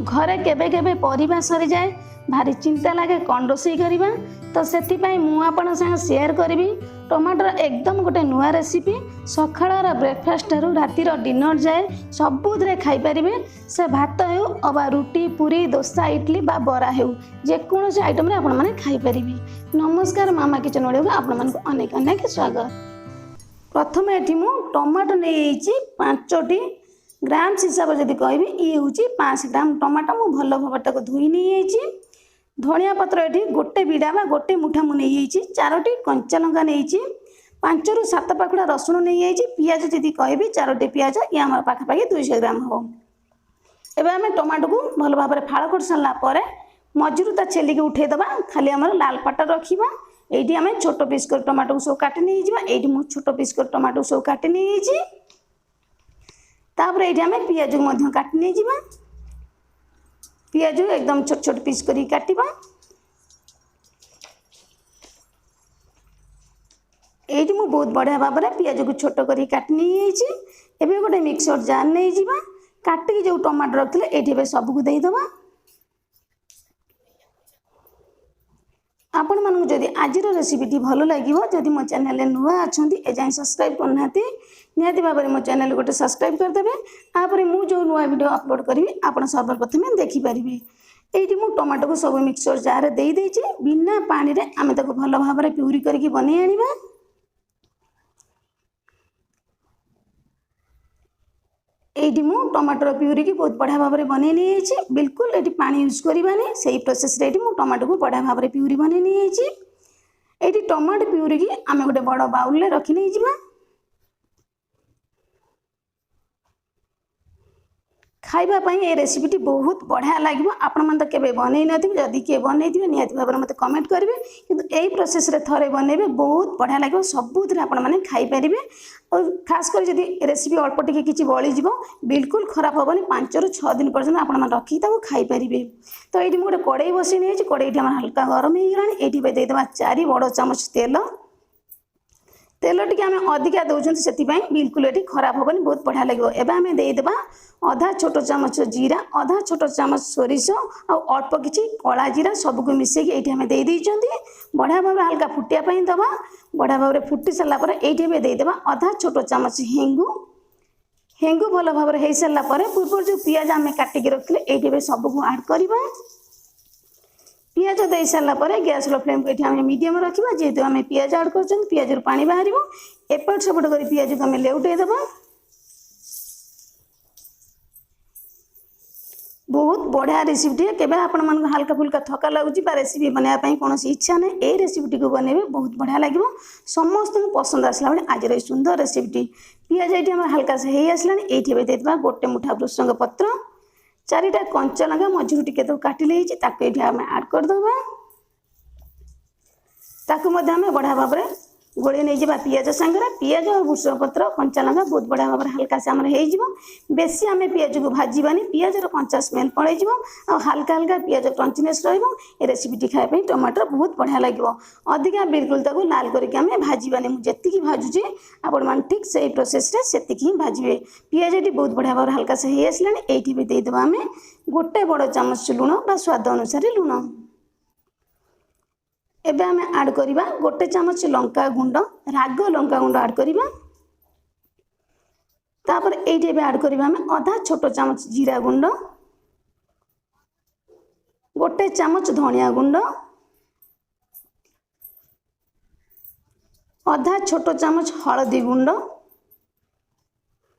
ଘରେ କେବେ କେବେ ପରିବା ସରିଯାଏ, ଭାରି ଚିନ୍ତା ଲାଗେ କ'ଣ ରୋଷେଇ କରିବା। ତ ସେଥିପାଇଁ ମୁଁ ଆପଣଙ୍କ ସାଙ୍ଗେ ସେୟାର କରିବି ଟମାଟୋର ଏକଦମ ଗୋଟେ ନୂଆ ରେସିପି। ସକାଳର ବ୍ରେକଫାଷ୍ଟ ଠାରୁ ରାତିର ଡିନର ଯାଏ ସବୁଥିରେ ଖାଇପାରିବେ। ସେ ଭାତ ହେଉ ଅବା ରୁଟି, ପୁରୀ, ଦୋସା, ଇଡ଼ଲି ବା ବରା ହେଉ, ଯେକୌଣସି ଆଇଟମରେ ଆପଣମାନେ ଖାଇପାରିବେ। ନମସ୍କାର, ମାମା କିଚେନ୍ ଓଡ଼ିଆକୁ ଆପଣମାନଙ୍କୁ ଅନେକ ଅନେକ ସ୍ୱାଗତ। ପ୍ରଥମେ ଏଠି ମୁଁ ଟମାଟୋ ନେଇଯାଇଛି 5ଟି। ଗ୍ରାମ୍ସ ହିସାବରେ ଯଦି କହିବି, ଇଏ ହେଉଛି 500 ଗ୍ରାମ ଟମାଟୋ। ମୁଁ ଭଲ ଭାବରେ ତାକୁ ଧୋଇ ନେଇଯାଇଛି। ଧଣିଆ ପତ୍ର ଏଠି ଗୋଟେ ବିଡ଼ା ବା ଗୋଟେ ମୁଠା ମୁଁ ନେଇଯାଇଛି। 4ଟି କଞ୍ଚା ଲଙ୍କା ନେଇଛି। 5ରୁ 7 ପାଖୁଡ଼ା ରସୁଣ ନେଇଯାଇଛି। ପିଆଜ ଯଦି କହିବି, 4ଟି ପିଆଜ, ଇଏ ଆମର ପାଖାପାଖି 200 ଗ୍ରାମ ହେବ। ଏବେ ଆମେ ଟମାଟୋକୁ ଭଲ ଭାବରେ ଫାଳ କରିସାରିଲା ପରେ ମଝିରୁ ତା ଛେଲିକି ଉଠେଇଦେବା, ଖାଲି ଆମର ଲାଲ ପାଟା ରଖିବା। ଏଇଠି ଆମେ ଛୋଟ ପିସ୍ କରି ଟମାଟୋକୁ ସବୁ କାଟି ନେଇଯିବା। ଏଇଠି ମୁଁ ଛୋଟ ପିସ୍ କରି ଟମାଟୋକୁ ସବୁ କାଟି ନେଇଯାଇଛି। ତାପରେ ଏଇଠି ଆମେ ପିଆଜକୁ ମଧ୍ୟ କାଟି ନେଇଯିବା। ପିଆଜ ଏକଦମ ଛୋଟ ଛୋଟ ପିସ୍ କରିକି କାଟିବା। ଏଇଠି ମୁଁ ବହୁତ ବଢ଼ିଆ ଭାବରେ ପିଆଜକୁ ଛୋଟ କରିକି କାଟି ନେଇଯାଇଛି। ଏବେ ଗୋଟେ ମିକ୍ସର ଜାର୍ ନେଇଯିବା। କାଟିକି ଯେଉଁ ଟମାଟୋ ରଖିଥିଲେ, ଏଇଠି ଏବେ ସବୁକୁ ଦେଇଦେବା। ଆପଣମାନଙ୍କୁ ଯଦି ଆଜିର ରେସିପିଟି ଭଲ ଲାଗିବ, ଯଦି ମୋ ଚ୍ୟାନେଲରେ ନୂଆ ଅଛନ୍ତି, ଏଯାଏଁ ସବସ୍କ୍ରାଇବ୍ କରିନାହାନ୍ତି, ନିହାତି ଭାବରେ ମୋ ଚ୍ୟାନେଲ ଗୋଟେ ସବସ୍କ୍ରାଇବ୍ କରିଦେବେ। ତାପରେ ମୁଁ ଯେଉଁ ନୂଆ ଭିଡ଼ିଓ ଅପଲୋଡ଼ କରିବି, ଆପଣ ସର୍ବପ୍ରଥମେ ଦେଖିପାରିବେ। ଏଇଠି ମୁଁ ଟମାଟୋକୁ ସବୁ ମିକ୍ସର ଜାର୍ରେ ଦେଇଦେଇଛି। ବିନା ପାଣିରେ ଆମେ ତାକୁ ଭଲ ଭାବରେ ପ୍ୟୁରି କରିକି ବନେଇ ଆଣିବା। ଏଇଠି ମୁଁ ଟମାଟୋର ପ୍ୟୁରିକି ବହୁତ ବଢ଼ିଆ ଭାବରେ ବନେଇ ନେଇଯାଇଛି। ବିଲକୁଲ ଏଠି ପାଣି ୟୁଜ୍ କରିବାନି। ସେଇ ପ୍ରୋସେସ୍ରେ ଏଇଠି ମୁଁ ଟମାଟୋକୁ ବଢ଼ିଆ ଭାବରେ ପ୍ୟୁରି ବନେଇ ନେଇଯାଇଛି। ଏଇଠି ଟମାଟୋ ପ୍ୟୁରିକି ଆମେ ଗୋଟେ ବଡ଼ ବାଉଲରେ ରଖି ନେଇଯିବା। ଖାଇବା ପାଇଁ ଏ ରେସିପିଟି ବହୁତ ବଢ଼ିଆ ଲାଗିବ। ଆପଣମାନେ ତ କେବେ ବନେଇ ନଥିବେ, ଯଦି କିଏ ବନେଇଥିବେ ନିହାତି ଭାବରେ ମୋତେ କମେଣ୍ଟ କରିବେ। କିନ୍ତୁ ଏଇ ପ୍ରୋସେସ୍ରେ ଥରେ ବନେଇବେ, ବହୁତ ବଢ଼ିଆ ଲାଗିବ, ସବୁଥିରେ ଆପଣମାନେ ଖାଇପାରିବେ। ଆଉ ଖାସ କରି ଯଦି ରେସିପି ଅଳ୍ପ ଟିକେ କିଛି ବଳିଯିବ, ବିଲକୁଲ ଖରାପ ହେବନି। 5ରୁ 6 ଦିନ ପର୍ଯ୍ୟନ୍ତ ଆପଣମାନେ ରଖିକି ତାକୁ ଖାଇପାରିବେ। ତ ଏଇଠି ମୁଁ ଗୋଟେ କଡ଼େଇ ବସେଇ ନେଇଛି। କଡ଼େଇଟି ଆମର ହାଲକା ଗରମ ହେଇଗଲାଣି। ଏଇଠି ଏବେ ଦେଇଦେବା 4 ବଡ଼ ଚାମଚ ତେଲ। ତେଲ ଟିକେ ଆମେ ଅଧିକା ଦେଉଛନ୍ତି, ସେଥିପାଇଁ ବିଲକୁଲ ଏଠି ଖରାପ ହେବନି, ବହୁତ ବଢ଼ିଆ ଲାଗିବ। ଏବେ ଆମେ ଦେଇଦେବା ଅଧା ଛୋଟ ଚାମଚ ଜିରା, ଅଧା ଛୋଟ ଚାମଚ ସୋରିଷ ଆଉ ଅଳ୍ପ କିଛି କଳା ଜିରା, ସବୁକୁ ମିଶେଇକି ଏଇଠି ଆମେ ଦେଇଦେଇଛନ୍ତି। ବଢ଼ିଆ ଭାବରେ ହାଲକା ଫୁଟିବା ପାଇଁ ଦେବା। ବଢ଼ିଆ ଭାବରେ ଫୁଟି ସାରିଲା ପରେ ଏଇଠି ଏବେ ଦେଇଦେବା ଅଧା ଛୋଟ ଚାମଚ ହେଙ୍ଗୁ। ହେଙ୍ଗୁ ଭଲ ଭାବରେ ହେଇସାରିଲା ପରେ ପୂର୍ବରୁ ଯେଉଁ ପିଆଜ ଆମେ କାଟିକି ରଖିଥିଲେ, ଏଇଠି ଏବେ ସବୁକୁ ଆଡ଼୍ କରିବା। ପିଆଜ ଦେଇ ସାରିଲା ପରେ ଗ୍ୟାସ୍ର ଫ୍ଲେମ୍କୁ ଏଠି ଆମେ ମିଡ଼ିୟମ୍ ରଖିବା। ଯେହେତୁ ଆମେ ପିଆଜ ଆଡ଼୍ କରୁଛନ୍ତି, ପିଆଜରୁ ପାଣି ବାହାରିବ। ଏପଟ ସେପଟ କରି ପିଆଜକୁ ଆମେ ଲେଉଟେଇ ଦେବା। ବହୁତ ବଢ଼ିଆ ରେସିପିଟିଏ। କେବେ ଆପଣମାନଙ୍କୁ ହାଲକା ଫୁଲକା ଥକା ଲାଗୁଛି ବା ରେସିପି ବନାଇବା ପାଇଁ କୌଣସି ଇଚ୍ଛା ନାହିଁ, ଏଇ ରେସିପିଟିକୁ ବନେଇବେ, ବହୁତ ବଢ଼ିଆ ଲାଗିବ। ସମସ୍ତଙ୍କୁ ପସନ୍ଦ ଆସିଲା ଭଳି ଆଜିର ଏଇ ସୁନ୍ଦର ରେସିପିଟି। ପିଆଜ ଏଇଠି ଆମର ହାଲକା ସେ ହେଇ ଆସିଲାଣି। ଏଇଠି ଏବେ ଦେଇଦେବା ଗୋଟେ ମୁଠା ଭୃସଙ୍ଗ ପତ୍ର, 4ଟା କଞ୍ଚା ଲଙ୍କା ମଝିରୁ ଟିକେ ତାକୁ କାଟି ନେଇଛି, ତାକୁ ଏଇଠି ଆମେ ଆଡ଼୍ କରିଦେବା। ତାକୁ ମଧ୍ୟ ଆମେ ବଢ଼ିଆ ଭାବରେ ଗୋଳେଇ ନେଇଯିବା ପିଆଜ ସାଙ୍ଗରେ। ପିଆଜ ଆଉ ଭୃସଙ୍ଗ ପତ୍ର, କଞ୍ଚା ଲଙ୍କା ବହୁତ ବଢ଼ିଆ ଭାବରେ ହାଲକା ସେ ଆମର ହେଇଯିବ। ବେଶୀ ଆମେ ପିଆଜକୁ ଭାଜିବାନି, ପିଆଜର କଞ୍ଚା ସ୍ମେଲ୍ ପଳେଇଯିବ ଆଉ ହାଲକା ହାଲକା ପିଆଜ କ୍ରଞ୍ଚିନେସ୍ ରହିବ। ଏ ରେସିପିଟି ଖାଇବା ପାଇଁ ଟମାଟର ବହୁତ ବଢ଼ିଆ ଲାଗିବ। ଅଧିକା ବିଲକୁଲ ତାକୁ ଲାଲ କରିକି ଆମେ ଭାଜିବାନି। ମୁଁ ଯେତିକି ଭାଜୁଛି, ଆପଣମାନେ ଠିକ୍ ସେଇ ପ୍ରୋସେସ୍ରେ ସେତିକି ହିଁ ଭାଜିବେ। ପିଆଜଟି ବହୁତ ବଢ଼ିଆ ଭାବରେ ହାଲକା ସେ ହେଇ ଆସିଲାଣି। ଏଇଠି ବି ଦେଇଦେବା ଆମେ ଗୋଟେ ବଡ଼ ଚାମଚ ଲୁଣ ବା ସ୍ୱାଦ ଅନୁସାରେ ଲୁଣ। ଏବେ ଆମେ ଆଡ଼୍ କରିବା ଗୋଟେ ଚାମଚ ଲଙ୍କା ଗୁଣ୍ଡ, ରାଗ ଲଙ୍କା ଗୁଣ୍ଡ ଆଡ଼୍ କରିବା। ତାପରେ ଏଇଠି ଏବେ ଆଡ଼୍ କରିବା ଆମେ ଅଧା ଛୋଟ ଚାମଚ ଜିରା ଗୁଣ୍ଡ, ଗୋଟେ ଚାମଚ ଧନିଆ ଗୁଣ୍ଡ, ଅଧା ଛୋଟ ଚାମଚ ହଳଦୀ ଗୁଣ୍ଡ,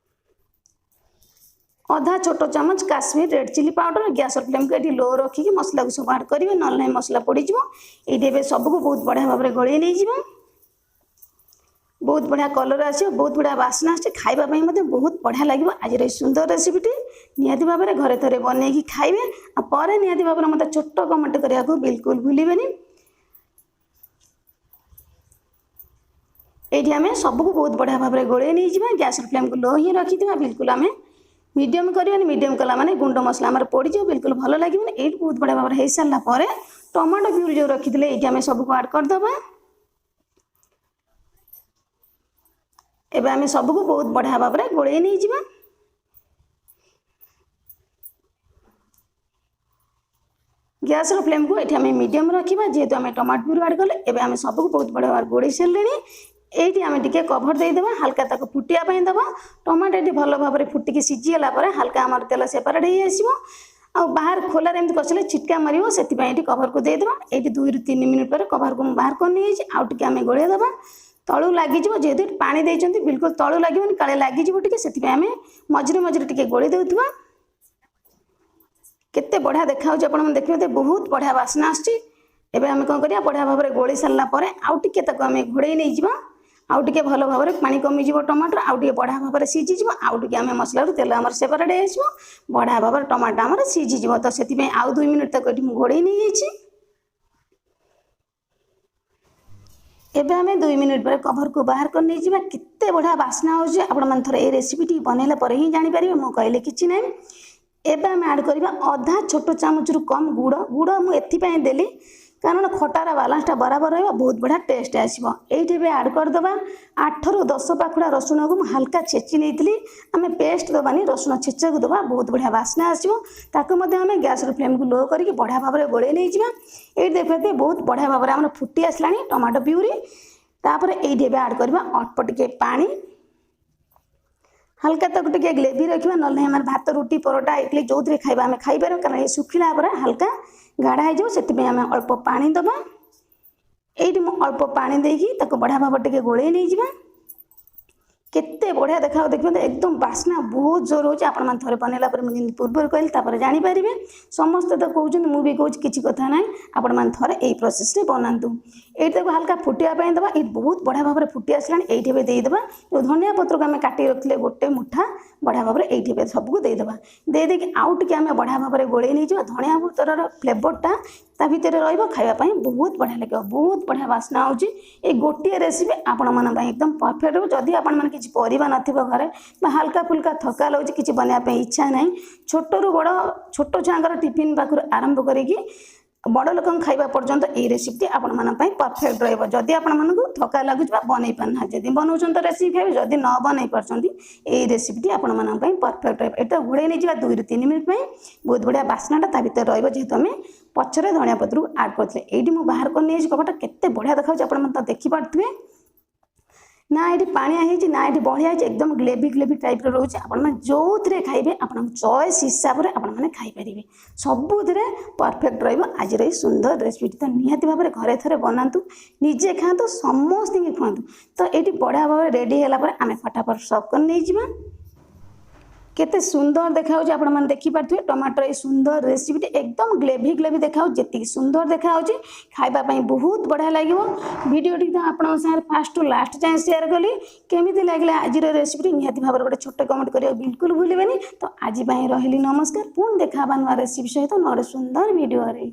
ଅଧା ଛୋଟ ଚାମଚ କାଶ୍ମୀର ରେଡ୍ ଚିଲି ପାଉଡ଼ର। ଗ୍ୟାସର ଫ୍ଲେମ୍କୁ ଏଠି ଲୋ ରଖିକି ମସଲାକୁ ସବୁ ଆଡ଼୍ କରିବେ, ନହେଲେ ନାହିଁ ମସଲା ପୋଡ଼ିଯିବ। ଏଇଠି ଏବେ ସବୁକୁ ବହୁତ ବଢ଼ିଆ ଭାବରେ ଗୋଳେଇ ନେଇଯିବା। ବହୁତ ବଢ଼ିଆ କଲର୍ ଆସିବ, ବହୁତ ବଢ଼ିଆ ବାସ୍ନା ଆସୁଛି, ଖାଇବା ପାଇଁ ମଧ୍ୟ ବହୁତ ବଢ଼ିଆ ଲାଗିବ। ଆଜିର ଏଇ ସୁନ୍ଦର ରେସିପିଟି ନିହାତି ଭାବରେ ଘରେ ଥରେ ବନେଇକି ଖାଇବେ ଆଉ ପରେ ନିହାତି ଭାବରେ ମୋତେ ଛୋଟ କମେଣ୍ଟ କରିବାକୁ ବିଲକୁଲ ଭୁଲିବେନି। ଏଇଠି ଆମେ ସବୁକୁ ବହୁତ ବଢ଼ିଆ ଭାବରେ ଗୋଳେଇ ନେଇଯିବା। ଗ୍ୟାସର ଫ୍ଲେମ୍କୁ ଲୋ ହିଁ ରଖିଥିବା, ବିଲକୁଲ ଆମେ ମିଡ଼ିୟମ୍ କରିବାନି। ମିଡ଼ିୟମ୍ କଲା ମାନେ ଗୁଣ୍ଡ ମସଲା ଆମର ପୋଡ଼ିଯିବ, ବିଲକୁଲ ଭଲ ଲାଗିବନି। ଏଇଠି ବହୁତ ବଢ଼ିଆ ଭାବରେ ହେଇସାରିଲା ପରେ ଟମାଟୋ ପ୍ୟୁରି ଯେଉଁ ରଖିଥିଲେ, ଏଇଠି ଆମେ ସବୁକୁ ଆଡ଼୍ କରିଦେବା। ଏବେ ଆମେ ସବୁକୁ ବହୁତ ବଢ଼ିଆ ଭାବରେ ଗୋଳେଇ ନେଇଯିବା। ଗ୍ୟାସ୍ର ଫ୍ଲେମ୍କୁ ଏଠି ଆମେ ମିଡ଼ିୟମ୍ ରଖିବା, ଯେହେତୁ ଆମେ ଟମାଟୋ ପ୍ୟୁରି ଆଡ଼୍ କଲେ। ଏବେ ଆମେ ସବୁକୁ ବହୁତ ବଢ଼ିଆ ଭାବରେ ଗୋଳେଇ ସାରିଲେଣି। ଏଇଠି ଆମେ ଟିକେ କଭର ଦେଇଦେବା, ହାଲକା ତାକୁ ଫୁଟିବା ପାଇଁ ଦେବା। ଟମାଟୋ ଏଠି ଭଲ ଭାବରେ ଫୁଟିକି ସିଝିଗଲା ପରେ ହାଲକା ଆମର ତେଲ ସେପାରେଟ୍ ହେଇ ଆସିବ। ଆଉ ବାହାର ଖୋଲାରେ ଏମିତି କଷିଲେ ଛିଟକା ମାରିବ, ସେଥିପାଇଁ ଏଠି କଭରକୁ ଦେଇଦେବା। ଏଇଠି 2ରୁ 3 ମିନିଟ୍ ପରେ କଭରକୁ ମୁଁ ବାହାର କରି ନେଇଯାଇଛି। ଆଉ ଟିକେ ଆମେ ଗୋଳେଇ ଦେବା, ତଳୁ ଲାଗିଯିବ। ଯେହେତୁ ପାଣି ଦେଇଛନ୍ତି ବିଲକୁଲ ତଳୁ ଲାଗିବନି, କାଳେ ଲାଗିଯିବ ଟିକେ, ସେଥିପାଇଁ ଆମେ ମଝିରେ ମଝିରେ ଟିକେ ଗୋଳେଇ ଦେଉଥିବା। କେତେ ବଢ଼ିଆ ଦେଖାହେଉଛି ଆପଣମାନେ ଦେଖିବେ ତ, ବହୁତ ବଢ଼ିଆ ବାସ୍ନା ଆସୁଛି। ଏବେ ଆମେ କ'ଣ କରିବା, ବଢ଼ିଆ ଭାବରେ ଗୋଳେଇ ସାରିଲା ପରେ ଆଉ ଟିକେ ତାକୁ ଆମେ ଘୋଡ଼େଇ ନେଇଯିବା। ଆଉ ଟିକେ ଭଲ ଭାବରେ ପାଣି କମିଯିବ ଟମାଟୋ, ଆଉ ଟିକେ ବଢ଼ିଆ ଭାବରେ ସିଝିଯିବ। ଆଉ ଟିକେ ଆମେ ମସଲାରୁ ତେଲ ଆମର ସେପାରେଟ୍ ହେଇଯିବ, ବଢ଼ିଆ ଭାବରେ ଟମାଟୋ ଆମର ସିଝିଯିବ। ତ ସେଥିପାଇଁ ଆଉ 2 ମିନିଟ୍ ତାକୁ ଏଠି ମୁଁ ଘୋଡ଼େଇ ନେଇଯାଇଛି। ଏବେ ଆମେ 2 ମିନିଟ୍ ପରେ କଭରକୁ ବାହାର କରି ନେଇଯିବା। କେତେ ବଢ଼ିଆ ବାସ୍ନା ହେଉଛି, ଆପଣମାନେ ଥରେ ଏଇ ରେସିପିଟି ବନେଇଲା ପରେ ହିଁ ଜାଣିପାରିବେ, ମୁଁ କହିଲେ କିଛି ନାହିଁ। ଏବେ ଆମେ ଆଡ଼୍ କରିବା ଅଧା ଛୋଟ ଚାମଚରୁ କମ୍ ଗୁଡ଼। ଗୁଡ଼ ମୁଁ ଏଥିପାଇଁ ଦେଲି କାରଣ ଖଟାର ବାଲାନ୍ସଟା ବରାବର ରହିବ, ବହୁତ ବଢ଼ିଆ ଟେଷ୍ଟ ଆସିବ। ଏଇଠି ଏବେ ଆଡ଼୍ କରିଦେବା 8ରୁ 10 ପାଖୁଡ଼ା ରସୁଣକୁ ମୁଁ ହାଲକା ଛେଚି ନେଇଥିଲି। ଆମେ ପେଷ୍ଟ ଦେବାନି, ରସୁଣ ଛେଚାକୁ ଦେବା, ବହୁତ ବଢ଼ିଆ ବାସ୍ନା ଆସିବ। ତାକୁ ମଧ୍ୟ ଆମେ ଗ୍ୟାସ୍ର ଫ୍ଲେମ୍କୁ ଲୋ କରିକି ବଢ଼ିଆ ଭାବରେ ଗୋଳେଇ ନେଇଯିବା। ଏଇଠି ଦେଖିବେ ବହୁତ ବଢ଼ିଆ ଭାବରେ ଆମର ଫୁଟି ଆସିଲାଣି ଟମାଟୋ ପ୍ୟୁରି। ତାପରେ ଏଇଠି ଏବେ ଆଡ଼୍ କରିବା ଅଳ୍ପ ଟିକେ ପାଣି, ହାଲକା ତାକୁ ଟିକେ ଗ୍ରେଭି ରଖିବା, ନହେଲେ ଆମର ଭାତ ରୁଟି ପରଟା ଇଡଲି ଯେଉଁଥିରେ ଖାଇବା ଆମେ ଖାଇପାରିବା, କାରଣ ଏ ଶୁଖିଲା ପରେ ହାଲକା ଗାଢ଼ା ହେଇଯିବ, ସେଥିପାଇଁ ଆମେ ଅଳ୍ପ ପାଣି ଦେବା। ଏଇଠି ମୁଁ ଅଳ୍ପ ପାଣି ଦେଇକି ତାକୁ ବଢ଼ିଆ ଭାବରେ ଟିକେ ଗୋଳେଇ ନେଇଯିବା। କେତେ ବଢ଼ିଆ ଦେଖାଯାଉ ଦେଖିବେ, ଏକଦମ ବାସ୍ନା ବହୁତ ଜୋର ହେଉଛି। ଆପଣମାନେ ଥରେ ବନେଇଲା ପରେ ମୁଁ ଯେମିତି ପୂର୍ବରୁ କହିଲି ତାପରେ ଜାଣିପାରିବେ। ସମସ୍ତେ ତ କହୁଛନ୍ତି, ମୁଁ ବି କହୁଛି, କିଛି କଥା ନାହିଁ। ଆପଣମାନେ ଥରେ ଏଇ ପ୍ରୋସେସ୍ରେ ବନାନ୍ତୁ। ଏଇଠି ତାକୁ ହାଲକା ଫୁଟିବା ପାଇଁ ଦେବା। ଏଇଠି ବହୁତ ବଢ଼ିଆ ଭାବରେ ଫୁଟି ଆସିଲାଣି। ଏଇଠି ଏବେ ଦେଇଦେବା ଯେଉଁ ଧନିଆ ପତ୍ରକୁ ଆମେ କାଟିକି ରଖିଥିଲେ ଗୋଟେ ମୁଠା, ବଢ଼ିଆ ଭାବରେ ଏଇଠି ଏବେ ସବୁକୁ ଦେଇଦେବା। ଦେଇଦେଇକି ଆଉ ଟିକେ ଆମେ ବଢ଼ିଆ ଭାବରେ ଗୋଳେଇ ନେଇଯିବା। ଧନିଆ ପତ୍ରର ଫ୍ଲେଭରଟା ତା ଭିତରେ ରହିବ, ଖାଇବା ପାଇଁ ବହୁତ ବଢ଼ିଆ ଲାଗିବ, ବହୁତ ବଢ଼ିଆ ବାସ୍ନା ହେଉଛି। ଏଇ ଗୋଟିଏ ରେସିପି ଆପଣମାନଙ୍କ ପାଇଁ ଏକଦମ ପରଫେକ୍ଟ ହେବ। ଯଦି ଆପଣମାନେ କିଛି ପରିବା ନଥିବ ଘରେ ବା ହାଲକା ଫୁଲକା ଥକା ଲାଗୁଛି, କିଛି ବନେଇବା ପାଇଁ ଇଚ୍ଛା ନାହିଁ, ଛୋଟରୁ ବଡ଼, ଛୋଟ ଛୁଆଙ୍କର ଟିଫିନ୍ ପାଖରୁ ଆରମ୍ଭ କରିକି ବଡ଼ ଲୋକଙ୍କ ଖାଇବା ପର୍ଯ୍ୟନ୍ତ ଏଇ ରେସିପିଟି ଆପଣମାନଙ୍କ ପାଇଁ ପରଫେକ୍ଟ ରହିବ। ଯଦି ଆପଣମାନଙ୍କୁ ଥକା ଲାଗୁଛି ବା ବନେଇ ପାରୁନାହାନ୍ତି, ଯଦି ବନାଉଛନ୍ତି ତ ରେସିପି ଖାଇବେ, ଯଦି ନ ବନେଇ ପାରୁଛନ୍ତି ଏଇ ରେସିପିଟି ଆପଣମାନଙ୍କ ପାଇଁ ପରଫେକ୍ଟ ରହିବ। ଏଇଟା ଘୋଡ଼େଇ ନେଇଯିବା 2ରୁ 3 ମିନିଟ୍ ପାଇଁ। ବହୁତ ବଢ଼ିଆ ବାସ୍ନାଟା ତା ଭିତରେ ରହିବ, ଯେହେତୁ ଆମେ ପଛରେ ଧନିଆ ପତ୍ରକୁ ଆଡ଼୍ କରିଥିଲେ। ଏଇଠି ମୁଁ ବାହାର କରି ନେଇଯାଇଛି କଭରଟା, କେତେ ବଢ଼ିଆ ଦେଖାଯାଉଛି ଆପଣମାନେ ତ ଦେଖିପାରୁଥିବେ। ନା ଏଠି ପାଣିଆ ହେଇଛି ନା ଏଠି ବଢ଼ିଆ ହେଇଛି, ଏକଦମ ଗ୍ରେଭି ଗ୍ରେଭି ଟାଇପ୍ର ରହୁଛି। ଆପଣମାନେ ଯେଉଁଥିରେ ଖାଇବେ ଆପଣଙ୍କ ଚଏସ୍ ହିସାବରେ ଆପଣମାନେ ଖାଇପାରିବେ, ସବୁଥିରେ ପରଫେକ୍ଟ ରହିବ ଆଜିର ଏଇ ସୁନ୍ଦର ରେସିପିଟି। ତ ନିହାତି ଭାବରେ ଘରେ ଥରେ ବନାନ୍ତୁ, ନିଜେ ଖାଆନ୍ତୁ, ସମସ୍ତଙ୍କୁ ଖୁଆନ୍ତୁ। ତ ଏଇଠି ବଢ଼ିଆ ଭାବରେ ରେଡ଼ି ହେଲା ପରେ ଆମେ ଫଟାଫଟ ସର୍ଭ କରି ନେଇଯିବା। କେତେ ସୁନ୍ଦର ଦେଖାଯାଉଛି ଆପଣମାନେ ଦେଖିପାରୁଥିବେ। ଟମାଟୋର ଏଇ ସୁନ୍ଦର ରେସିପିଟି ଏକଦମ ଗ୍ରେଭି ଗ୍ରେଭି ଦେଖାଯାଉଛି, ଯେତିକି ସୁନ୍ଦର ଦେଖାଯାଉଛି ଖାଇବା ପାଇଁ ବହୁତ ବଢ଼ିଆ ଲାଗିବ। ଭିଡ଼ିଓଟି ତ ଆପଣଙ୍କ ସାଙ୍ଗରେ ଫାଷ୍ଟ ଟୁ ଲାଷ୍ଟ ଯାଏଁ ସେୟାର କଲି। କେମିତି ଲାଗିଲା ଆଜିର ରେସିପିଟି ନିହାତି ଭାବରେ ଗୋଟେ ଛୋଟ କମେଣ୍ଟ କରିବାକୁ ବିଲକୁଲ ଭୁଲିବେନି। ତ ଆଜି ପାଇଁ ରହିଲି, ନମସ୍କାର। ପୁଣି ଦେଖା ହେବା ନୂଆ ରେସିପି ସହିତ ନୂଆ ଗୋଟେ ସୁନ୍ଦର ଭିଡ଼ିଓରେ।